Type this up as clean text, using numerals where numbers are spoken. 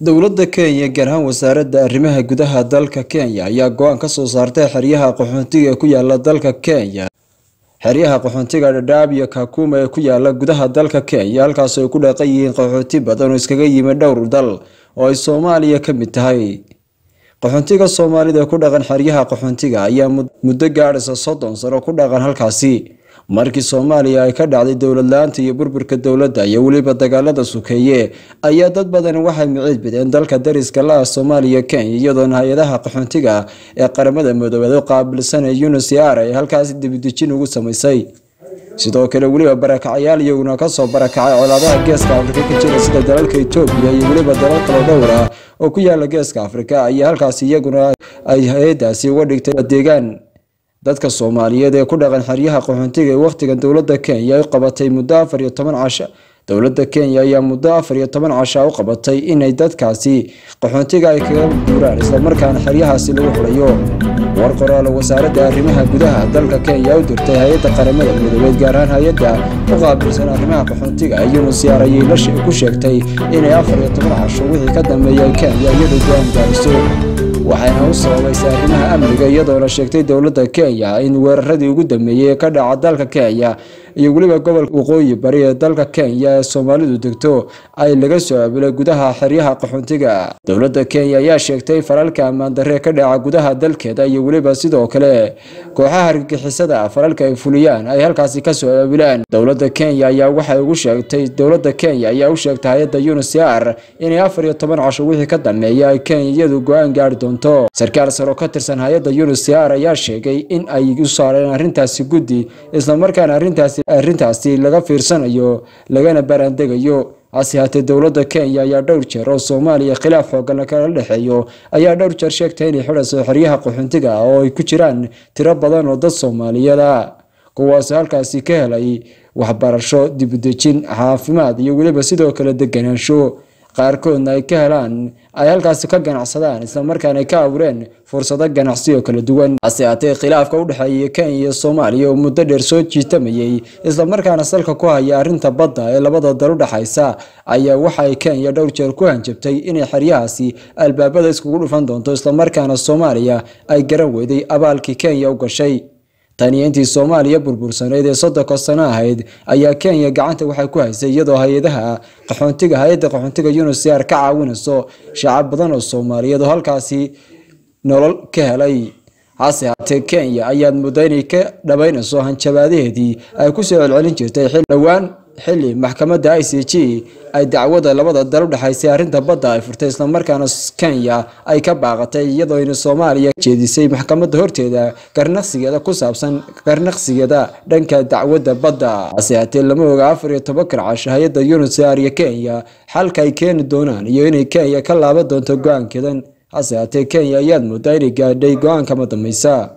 Dowladda Kenya, gaar ahaan wasaaradda arrimaha gudaha dalka Kenya, ayaa go'aan ka soo saartay xeryaha qaxoontiga ee ku yaala dalka Kenya. Xeryaha qaxoontiga Dadaab iyo Kakuma ee ku yaala gudaha dalka Kenya, halkaas ay ku dhaqan yihiin qaxoonti badan oo iskaga yimid dhowr dal oo ay Soomaaliya ka mid tahay. Qaxoontiga Soomaalida ee ku dhaqan xeryaha qaxoontiga ayaa muddo gaadhaysa 30 sano ku dhaqan halkaasi. Markii Soomaaliya ay ka dhacday dowlad la'aanta iyo burburka dowladda iyo weliba dagaalada sokeeye, ayaa dad badan waxay miciid bideen dalka dariska la ah Soomaaliya, Kenya, iyadoona hay-adaha qaxoontiga ee Qaramada Midoobay u qaabilsan ee UNHCR ay halkaasi dibudejin ugu samaysay. Sidoo kale weliba barakacayaal iyaguna kasoo barakacay colaadaha Geeska Afrika ka jira, sida dalalka Itoobiya iyo weliba dalal kale dhowr ah oo ku yaala Geeska Afrika, ayaa halkaasi iyaguna ay hay-adaasi uga dhigtay deegaan. Dadka Soomaaliyeed ee ku dhaqan xeryaha qaxoontiga ee waqtigan dowladda Kenya ay qabatay muddo 14 casho, dowladda Kenya ayaa muddo 14 casho u qabatay inay dadkaasi qaxoontiga ay kaga guuraan, islamarkaana xeryahaasi lagu xulayo. War qoraal oo wasaaradda arrimaha gudaha dalka Kenya u dirtay hay-adda Qaramada Midoobay, gaar ahaan hay-adda u qaabilsan arrimaha qaxoontiga UNHCR, ayay ku sheegtay inay 14 casho wixii ka dambeeyay Kenya iyadoo go'aan gaariso, waxayna u sababaysay arrimaha amniga, iyadoona sheegtay dowladda Kenya in weeraradii ugu dambeeyey ee ka dhaca dalka Kenya iyo weliba gobolka waqooyi bari ee dalka Kenya ee Soomaalidu degto ay laga soo abilay gudaha xeryaha qaxoontiga. Dowladda Kenya ayaa sheegtay falalka ammaan darre ka dhaca gudaha dalkeeda iyo weliba sidoo kale kooxaha argagixisada falalka ay fuliyaan ay halkaasi kasoo abilaan. Dowladda Kenya ayaa waxay ugu sheegtay, dowladda Kenya ayaa u sheegtay hay-adda UNHCR inay 14 casho wixii ka dambeeya ay Kenya iyadu go-aan gaari doonto. Sarkaal sare oo ka tirsan hay-adda UNHCR ayaa sheegay in ay u saareen arrintaasi guddi, islamarkaana arrintaasi laga fiirsanayo lagana baaraandegayo. Hase haatee dowladda Kenya ayaa dhowr jeer oo Soomaaliya khilaaf xoogan kala dhexeeyo ayaa dhowr jeer sheegtay inay xidhayso xeryaha qaxoontiga oo ay ku jiraan tiro badan oo dad Soomaaliyeed ah, kuwaas halkaasi ka helay waxbarasho, dibudejin, caafimaad iyo weliba sidoo kale deganaansho, qaarkoodna ay ka helaan ay halkaasi ka ganacsadaan, islamarkaana ay ka abuureen fursado ganacsi oo kala duwan. Hase haatee khilaafka u dhexeeya Kenya iyo Soomaaliya oo muddo dheer soo jiitamayay, islamarkaana salka ku haya arrinta badda ee labada dal u dhexaysa, ayaa waxa ay Kenya dhowr jeer ku hanjabtay inay xeryahaasi albaabada iskugu dhufan doonto, islamarkaana Soomaaliya ay garan weyday abaalkii Kenya u gashay. Tani intii Soomaaliya burbursaneyd ee 30-ka sano ahayd ayaa Kenya gacanta waxay ku haysay, iyadoo hay-adaha qaxoontiga, hay-adda qaxoontiga UNHCR ka caawinayso shacab badan oo Soomaaliyeed oo halkaasi nolol ka helay. Hase haatee Kenya ayaad muddo inay ka dhabaynayso hanjabaadaheedii ay kusoo celcelin jirtay xil dhowaan, xilli maxkamadda ICJ ay dacwada labada dal u dhexaysay arrinta badda ay furtay, islamarkaana Kenya ay ka baaqatay, iyadoo ina Soomaaliya jeedisay maxkamadda horteeda garnaqsigeeda ku saabsan garnaqsigeeda dhanka dacwadda badda. Hase haatee lama oga 14-kan casho hay-adda UNHCR iyo Kenya xalka ay keeni doonaan iyo inay Kenya ka laaban doonto go-aankeedan. Hase haatee Kenya ayaad moodaa inay gaadhay go-aanka madameysa.